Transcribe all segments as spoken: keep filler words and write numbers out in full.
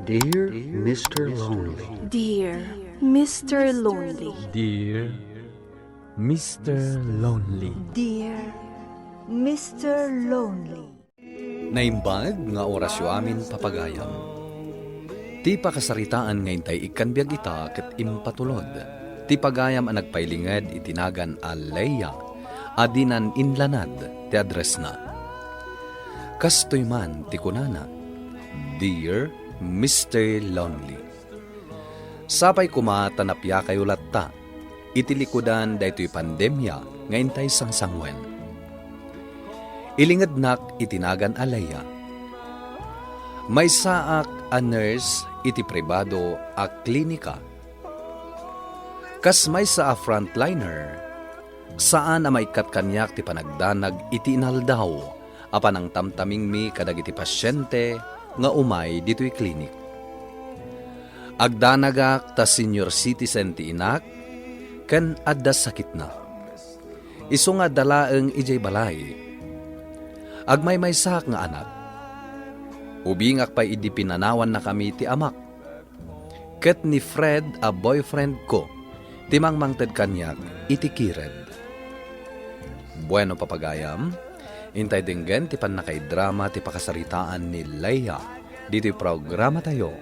Dear Mister Lonely. Dear Mister Lonely. Dear Mister Lonely. Dear Mister Lonely. Naimbag nga orasyo amin, papagayam. Ti pakasaritaan nga intay ikkan biag ita ket impatulod ti pagayam a nagpailinged iti nagan a Leia a dinan inlanad ti addressna. Kastoy man ti kunana, "Dear Mister Lonely." Sapay koma ta napiakayo latta iti likudan daytoy pandemia nga intay sangsanguen. Ilingednak iti nagan a Leia. Maysaak a nurse iti pribado a klinika. Kas maysa a frontliner, saan a maikkat kaniak ti panagdanag iti inaldaw a panangtamtamingmi kadagiti pasiente nga umay ditoy klinik. Agdanagak ta senior citizen ti inak ken adda sakitna. Isu nga adda laeng idiay balay. Agmaymaysaak nga anak. Ubingak pay idi pinanawannakami ti amak ket ni Fred a boyfriend ko ti mangmangted kaniak iti kired. Bueno, papagayam, intay denggen ti pannakaidrama ti pakasaritaan ni Leia ditoy programatayo,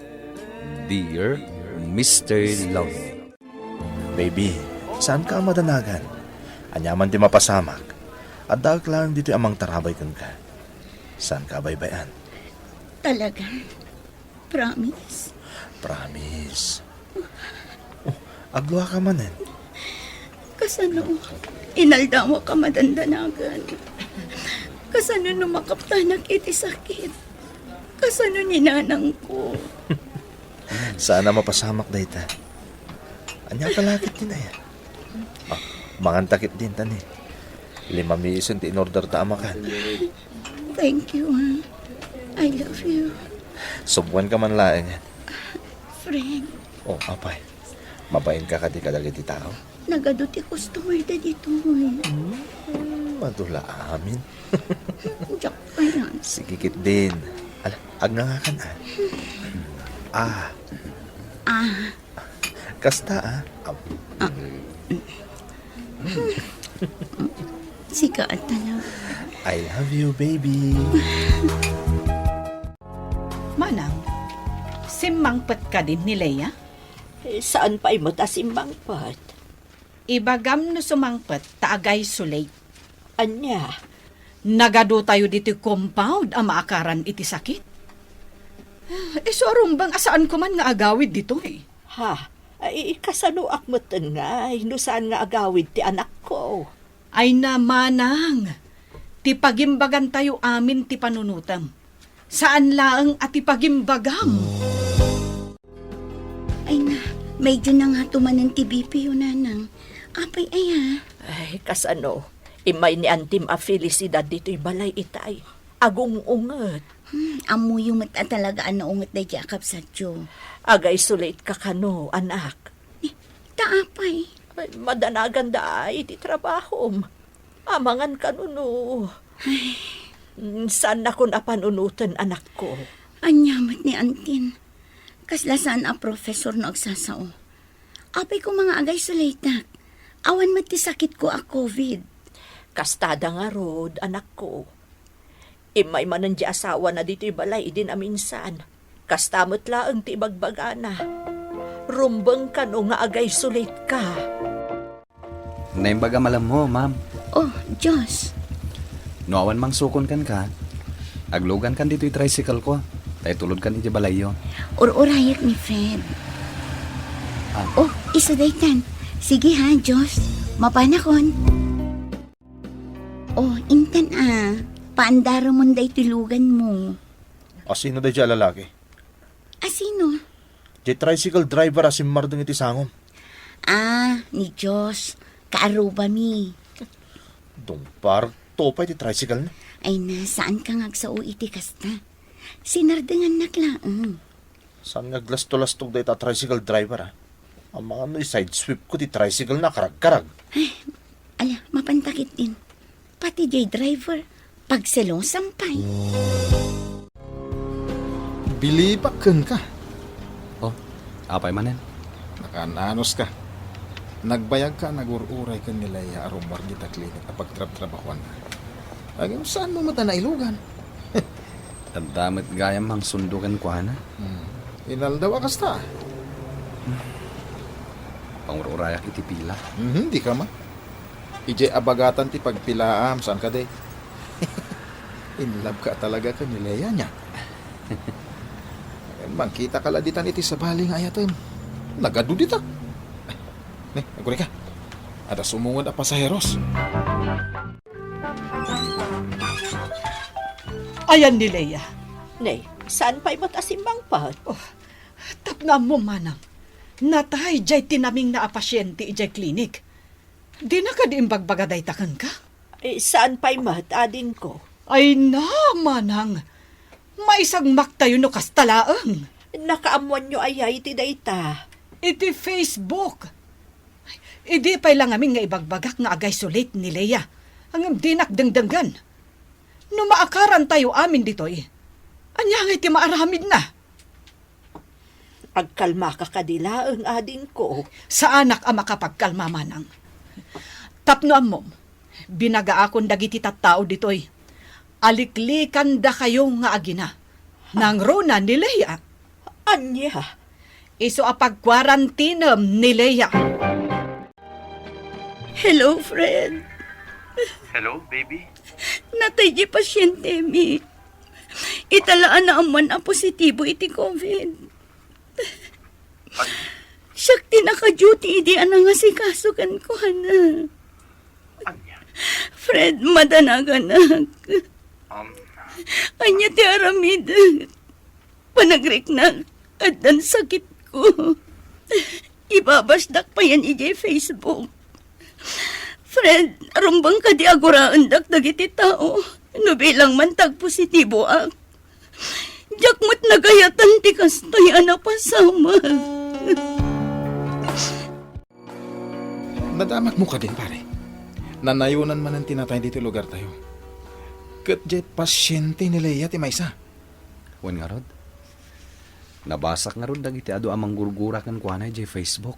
Dear Mister Lonely. Baby, saanka a madanagan? Ania man ti mapasamak? Addaak laeng ditoy a mangtarabay kenka. Saanka a baybay-an? Talaga? Promise? Promise. Oh, agluaka manen. Kasano? Inaldawak a madandanagan. Kasano no makaptanak iti sakit? Kasano ni nanangko? Saan a mapasamak dayta. Ania ka lakit din aya? Ah, manganta ketdin ta ni. Lima mi isun ti inorder ta a makan. Thank you, ha. I love you. Subwanka man laeng. Friend. Oh, apay. Mabainka kadi kadagiti tao? Nagadu ti customer da ditoy. Hmm, madula amin. Diak pa yan. Sige ketdin. Ala, agngangakan, ah. Ah. Ah. Kasta, ah. Am- Ah. Sika, talaga. I love you, baby. Manang, simmangpet kadin ni Leia? Eh, saan pay met a simmangpet? Ibagam no sumangpet ta agay-isolate. Ania? Nagadu tayo ditoy compound a maakaran iti sakit. Isu a rumbeng a saanko man nga agawid ditoy. Ha? Ay, kasanoak metten ngay no saan nga agawid ti anakko? Ay na, manang, ti pagimbagantayo amin ti panunotem. Saan laeng a ti pagimbagam. Ay na, medyo nangatumanen ti B P yo, nanang. Apay aya? Ay, kasano? Immay ni Antim a Felicidad ditoy balay itay. Agung-unget. Hmm, ammoyo met a talaga a naunget daydi a kabsatyo. Agay-isolate ka kano, anak? Eh, ta apay? Ay, madanaganda iti trabahom. Amangan kano no. Ay. Mm, saannakon a panunoten, anakko. Ania met ni Antin? Kasla saan a professor no agsasao. Apay koma nga agay-isolateak? Awan met ti sakitko a covid. Kastada ngarud, anakko. Immay manen di asawana ditoy balay idi naminsan. Kasta met laeng ti ibagbagana. Rumbeng kano nga agay-isolate ka. Naimbag a malammo, ma'am. Oh, Diyos. No awan mangsukon kenka, aglugan kan ditoy tricycle ko. Ta itulod kan iti balayyo. Ur-urayek ni Fred. Ah. Oh, isu daytan. Sige ha, Diyos. Mapanakon. Oh, intan a. Paandaramon daytoy luganmo. Asino daydiay a lalaki? Asino? Di tricycle driver a simmardeng iti sangom. Ah, ni Diyos, kaarrubami. Dungparto pay ti tricycle na. Ay na, saanka nga agsao iti kasta. Sinardengannak laeng. Saan nga aglasto-lastog dayta a tricycle driver, ah? Amangan no i-sideswipe ko ti tricycle na karagkarag. Ay, ala, mapantakit din. Pati jay driver, pagselosan pay. Bilibak kenka. Apay manen? Nakaan-anos ka. Nagbayag ka a nagur-uray ken ni Leia a rummuar dita klinik a pagtrabtrabahuanna. Agim, saan mo met a nailugan? Adda met gayam mangsundo kenkuana. Hmm. Inaldaw a kasta. Pangur-urayak iti pila. Mhm, di ka ma. Idiay abagatan ti pagpilaam, saan kadi? In love ka talaga ken ni Leia, nia? Mangkita ka la ditan iti sabali nga ayatem. Nagadu dita. Ne, agurayka. Adda sumungod a pasaheros. Ayan ni Leia. Ne, saan pay met a simmangpet? Oh, tapno ammom, manang. Natay jay tinamingna a pasiente idiay klinik. Dina kadi imbagbaga dayta kenka? Eh, saan pay met, adingko? Ay na, manang. Maisagmaktayo no kasta laeng. Nakaammoanyo aya iti dayta? Iti Facebook. Idi pay la ngamin nga ibagbagak nga agaysolate ni Leia, ngem dinak dengdenggen. No maakarantayo amin ditoy, ania ngay ti maaramidna? Agkalmaka kadi laeng, adingko. Saanak a makapagkalma, manang. Tapno ammom, binagaakon dagiti tattao ditoy. Aliklikandakayo nga agina. Nangruna ni Leia. Ania? Isu a pagkuarantinem ni Leia. Hello, Fred. Hello, baby. Natay di pasientemi. Ita la a naammoan a positibo iti covid. Siak ti naka-duty idi a nangasikaso kenkuana. Ania? Fred, madanaganak. Um. Ania ti aramidek? Panagriknak, addan sakitko. Ibabasdak payen idiay Facebook. Fred, rumbeng kadi a guraendak dagiti tao no bilang man ta agpositiboak. Diak met nagayatan ti kastoy a napasamak. Nadamagmo kadin, pare. Nanayonan manen ti natay ditoy lugartayo. Ket diay pasiente ni Leia ti maysa. Wen ngarud, nabasak ngarud dagiti adu a manggurgura kenkuana idiay Facebook.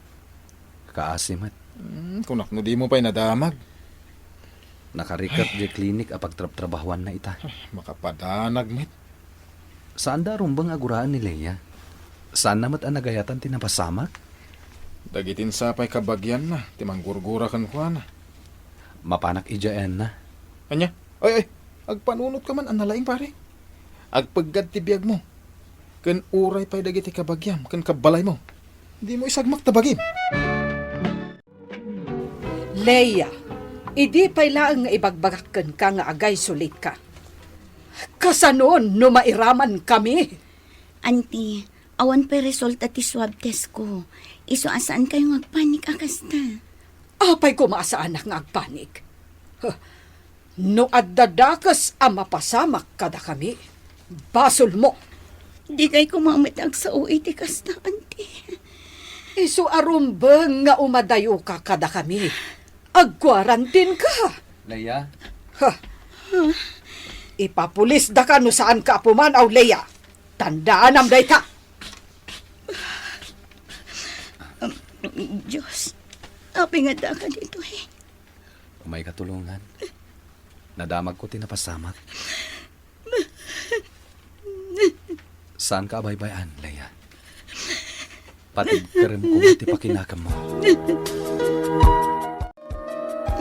Kaasi met. Hmm, kunak no dimo pay nadamag. Nakarikat diay klinik a pagtrabtrabahuanna ita. Ay, makapadanag met. Saanda a rumbeng a guraen ni Leia. Saanna met a nagayatan ti napasamak. Dagiti sapay kabagianna ti manggurgura kenkuana. Mapanak idiay ayanna. Ania? Ay, ay, agpanunot ka man a nalaing, pare. Agpeggad ti biagmo. Ken uray pay dagiti kabagiam ken kabbalaymo, dimo isagmak ta bagim. Leia, idi pay laeng nga ibagbagak kenka nga agaysolate ka, kasanon no mairaman kami? Auntie, awan pay resulta ti swab test ko. Isu a saan kayo nga agpanik a kasta. Apay koma a saanak nga agpanik? Huh. No adda dakes a mapasamak kadakami, basolmo. Dikay koma met agsao iti kasta, auntie. Isu a rumbeng nga umadayoka kadakami. Agkuarantinka. Leia? Ha. Ipapulisdaka no saanka a pumanaw, Leia. Tandaanam dayta. Dios, apay nga addaka ditoy? Umayka tulongan. Nadamagko ti napasamak. Saanka a baybay-an, Leia. Patigkeremko ti pakinakemmo.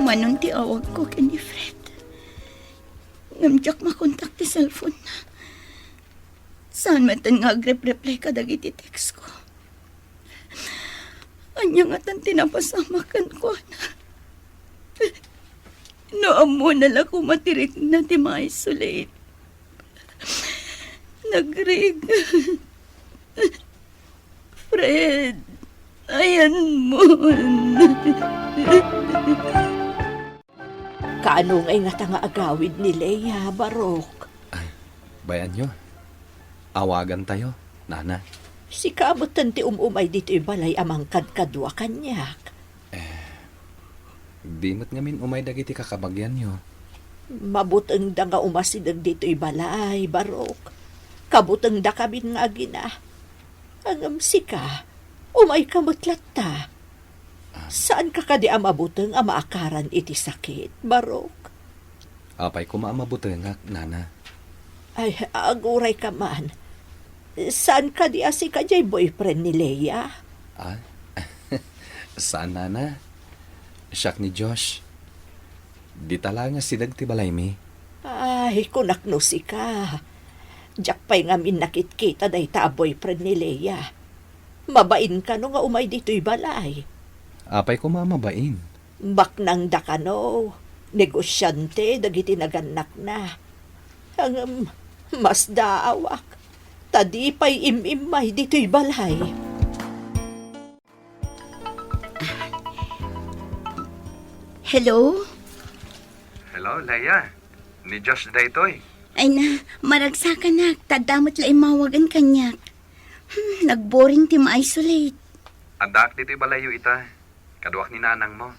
Manon ti awagko ken ni Fred. Ngem diak makontak ti cellphone-na. Saan metten nga agrep-reply kadagiti text ko. Ania ngatan ti napasamak kenkuana? No ammona la koma ti rikna ti ma-isolate. Nagrik. Fred, ayanmon. Kaano ngay ngata nga agawid ni Leia, Barok? Ay, bay-anyo. Awagantayo, nana. Sika metten ti um-umay ditoy balay a mangkadkadua kaniak. Eh, di met ngamin umay dagiti kakabagianyo. Mabutengda nga umasideg ditoy balay, Barok. Kabutengdakamin nga agina. Ngem sika, Umayka met latta. Ah. Saanka kadi a mabuteng a maakaran iti sakit, Barok? Apay koma a mabutengak, Nana? Ay, agurayka man. Saan kadi a sika diay boyfriend ni Lea? Ah? Saan, Nana. Siak ni Josh. Dita la nga sideg ti balaymi. Ay, kunak no sika. Diak pay ngamin nakitkita dayta a boyfriend ni Lea. Mabain kano nga umay ditoy balay? Apay koma a mabain? Baknangda kano, negosyante dagiti nagannakna. Ngem, masdaawak, ta di pay im-immay ditoy balay. Hello? Hello, Lea. Ni Josh daytoy. Ay na, maragsakanak, ta adda met la immawagen kaniak. Hmm, nagboring ti ma-isolate. Addaak ditoy balayyo ita. Kaduak ni nanangmo.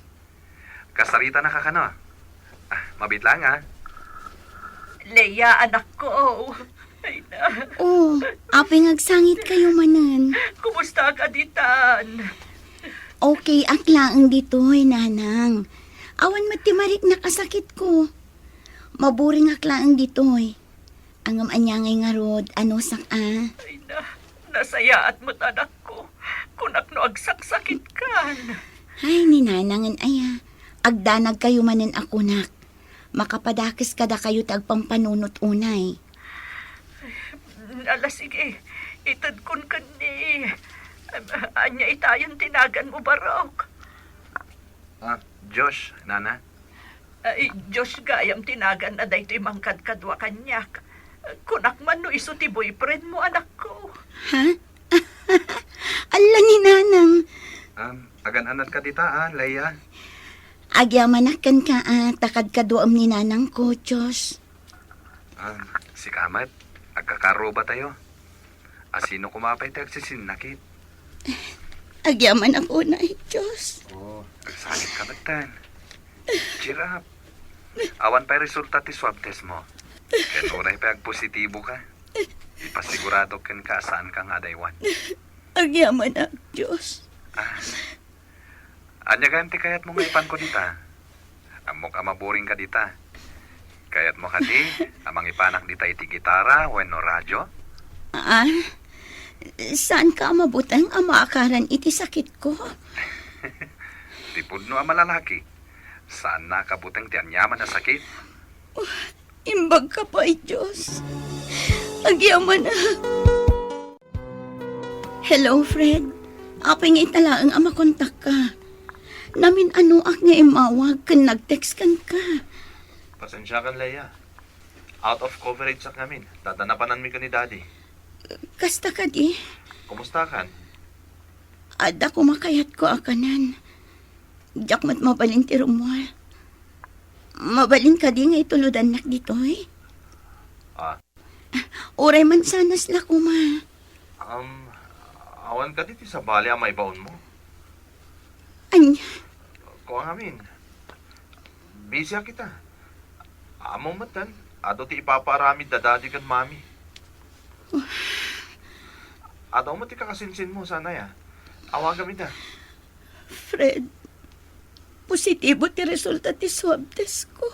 Kasaritanaka kano? Ah, mabiit laeng, ah. Lea, anakko. Ay na. Oh, apay nga agsangitkayo manen? Kumusta ka ditan? Okay ak laeng ditoy, nanang. Awan met ti mariknak a sakitko. Maboring ak laeng ditoy. Ngem ania ngay ngarud, anusak a? Ay na, nasayaat met anakko. Kunak no agsaksakitkan. Ay, ni nanangen aya. Agdanagkayo manen a kunak. Makapadakes kadakayo ti agpampanunot unay. Ala, sige. Itedkon ken ni, ania itayon ti naganmo, Barok? Ah, Josh, Nana. Ay, Josh gayam ti naganna daytoy mangkadkadua kaniak. Kunak man no isu ti boyfriendmo, anakko. Ha? Alla ni nanang. Um, agan-anadka dita, ah, Lea? Agyamanak kenka, ah, ta kadkaduaem ni nanangko, Josh. Ah, sika met, agkakarubatayo. A, sino koma pay ti agsisinnakit? Agyamanak unay, Dios. Oh, agsagitka metten. Cheer up. Awan pay resulta ti swab test mo. Ket uray pay agpositibo ka, ipasigurado kenka a saan ka nga adaywan. Agyamanak, Dios. Ah, ania gayam ti kayatmo nga ipanko dita? Ammok a maboring ka dita. Kayatmo kadi a mangipanak dita iti gitara wenno radyo? Ah, saan ka a mabuteng a maakaran iti sakitko? Ti pudno a malalaki, saanna a kabuteng ti aniaman a sakit. Imbag ka pay, Dios. Agyamanak. Hello, Fred. Apay nga ita laeng a makontak ka? Namin-anoak nga immawag ken nag-text kenka. Pasensiakan, Lea. Out of coverage ak ngamin. Dadda napananmi ken ni Daddy. Kasta kadi? Kumustakan? Adda koma kayatko a kanen. Diak met mabalin ti rummuar. Mabalin kadi nga itulodannak ditoy? Ah, Uray man sanas la koma. Um, awan kadi ti sabali a maibaonmo? Ania? Kua ngamin. Busy a kita. Ammom metten, adu ti ipapaaramid da Daddy ken Mami. Adu met ti kakasinsinmo, saan aya? Awagam ida. Fred, positibo ti resulta ti swab test ko.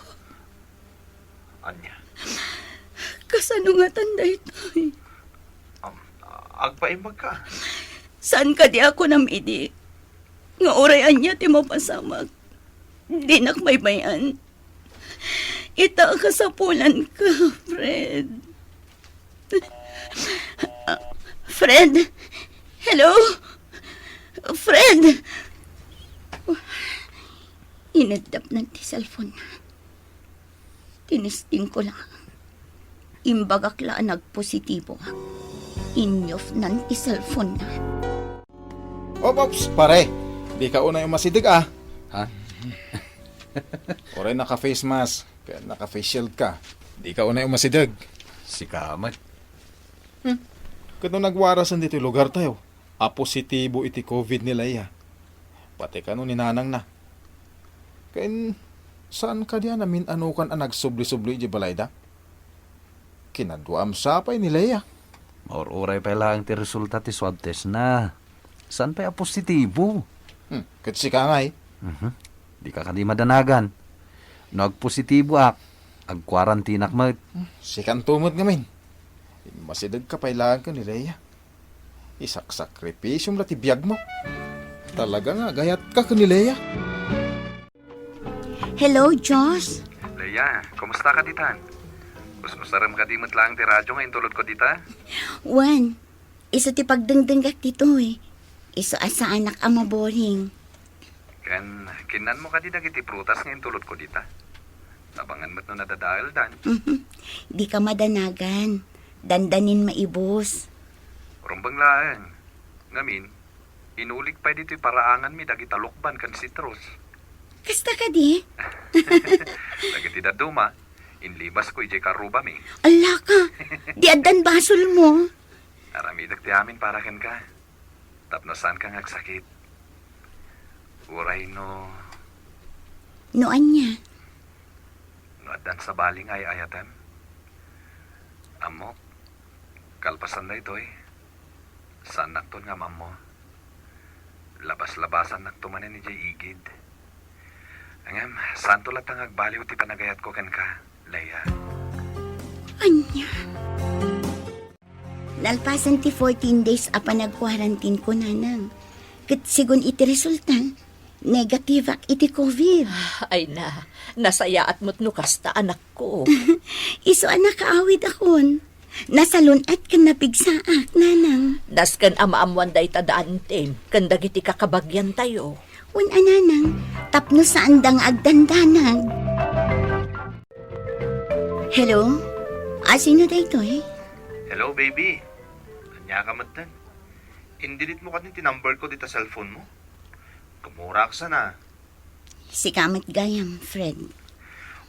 Ania? Kasano ngatan daytoy? Am, agpaimbag ka. Saan kadi a kunam idi nga uray ania ti mapasamak, dinak baybay-an? Ita a kasapulanka, Fred. Fred? Hello? Fred? Ineddapnan ti cellphone-na. Tinistingko la. Imbagak la a nagpositiboak. Inyofnan ti cellphone-na. Op, ops, pare. Dika unay umasideg, ah. Ha? Uray naka-face mask, ken naka-face shield ka. Dika unay umasideg. Sika met. Hmm. Ket no nagwarasen ditoy lugartayo a positibo iti covid ni Lea, pati kano ni nanangna. Ken saan kadi a namin-anokan a nagsubli-subli idiay balayda? Kinaduam sa pay ni Lea. Maur-uray pay laeng ti resulta ti swab test-na. Saan pay a positibo? Hmm, ket sika ngay? Mhm. Dika kadi madanagan. No agpositiboak, agkuarantinak met. Hmm, sikanto met ngamin. Immasidegka pay laeng ken ni Lea. Isaksakripisyom la ti biagmo. Talaga nga agayatka ken ni Lea. Hello, Josh. Lea, kumusta ka ditan? Us-usarem kadi met laeng ti radyo nga intulodko dita? Wen, isu ti pagdengdenggak ditoy. Isu a saanak a maboring. Ken, kinnanmo kadi dagiti prutas nga intulodko dita? Tabangan met no nadadaeldan. Mhm. Dika madanagan. Dandanin maibus. Rumbeng laeng. Ngamin, inulik pay ditoy paraanganmi dagiti talukban ken citrus. Kasta kadi? Dagiti dadduma, inlibasko idiay karrubami. Allaka, di addan basolmo. Aramidek ti amin para kenka. Tapno saanka nga agsakit. Uray no No ania? No addan sabali nga ay-ayatem. Ammok, kalpasan daytoy, saannakton nga am-ammo. Labas-labasannakto manen idiay igid. Ngem, saanto latta nga agbaliw ti panagayatko kenka, Lea. Ania? Nalpasan ti fourteen days a panagquarantineko, Nanang. Ket segun iti resulta, negative ak iti covid. Ay na, nasayaat met no kasta, anakko. Isu a nakaawidakon. Nasalun-at ken napigsaak, Nanang. Nasken a maammoan dayta da Antem ken dagiti kakabagyantayo. Wen a, Nanang, tapno saanda nga agdandanag. Hello? A, sino daytoy? Hello, baby. Ania ka metten? Indelete mo kadi ti number ko dita cellphone mo? Kumurak sana. Sika met gayam, Fred.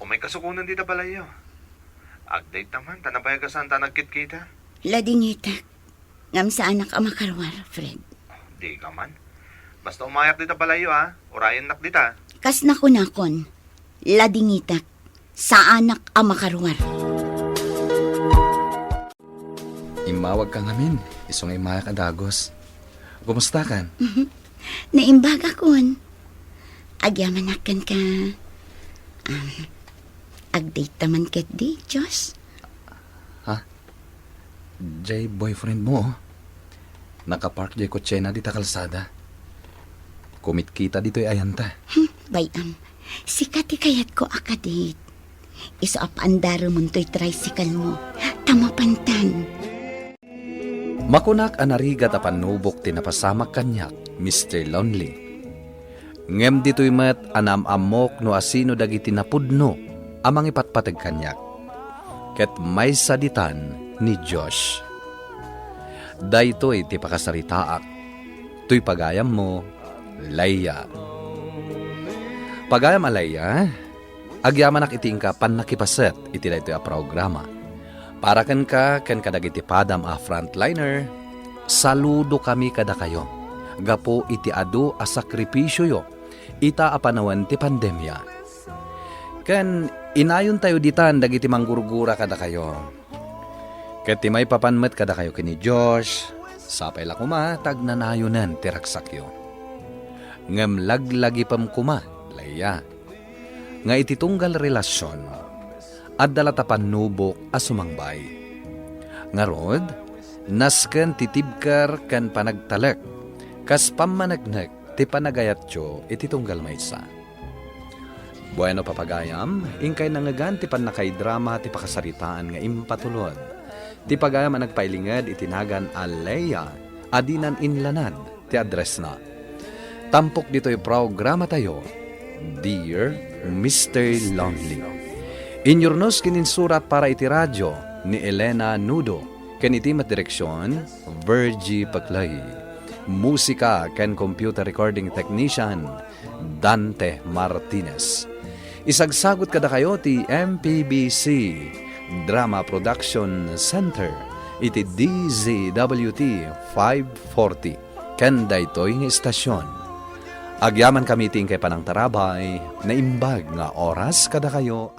Umay kasukonen dita balayyo. Agdayta man, ta nabayagan ta nagkitkita. Ladingitak. Ngem saanak a makaruar, Fred. Di ka man. Basta umayak dita balayyo, a. Urayennak dita. Kas nakunakon, ladingitak. Saanak a makaruar. Immawagka ngamin, isu nga immayak a dagus. Kumustakan? Naimbagakon. Agyamanak kenka. Um, agdate man ketdi, Josh? Ha? Jay boyfriend mo, oh. Nakapark jay kotsena dita kalsada. Kumitkita ditoy ayanta. Hmm, bay-am. Sika ti kayatko a kadate. Isu a paandaremon toy tricycle mo. Ta mapantan. Makunak a narigat a pannubok ti napasamak kaniak, Mister Lonely. Ngem ditoy met a naam-ammok no asino dagiti napudno a mangipatpateg kaniak. Ket maysa ditan ni Josh. Daytoy ti pakasaritaak. Toy pagayammo, Leia. Pagayam a Leia, agyamanak iti inka pannakipaset iti daytoy a programa. Para kenka ken kadagiti padam a frontliner, saludokami kadakayo gapu iti adu a sakripisioyo ita a panawen ti pandemia. Ken inayontayo ditan dagiti manggurgura kadakayo. Ket ti maipapan met kadakayo ken ni Josh, sapay la koma ta agnanayonen ti ragsakyo. Ngem laglagipem koma, Leia, nga iti tunggal relasion, adda la ta pannubok a sumangbay. Ngarud, nasken ti tibker ken panagtalek, kas pammaneknek ti panagayatyo iti tunggal maysa. Bueno, papagayam, inkay nangngegan ti pannakaidrama ti pakasaritaan nga impatulod. Ti pagayam a nagpailinged iti nagan a Leia a dinan inlanad ti addressna. Tampok ditoy programatayo, Dear Mister Lonely. Inyurnos ken insurat para iti radyo ni Elena Nudo, ken iti met direksion, Virgie Paclay. Musika ken computer recording technician, Dante Martinez. Isagsagut kadakayo ti M P B C Drama Production Center iti D Z W T five forty ken daytoy nga istasyon. Agyamankami ti inkay panangtarabay, naimbag nga oras kadakayo.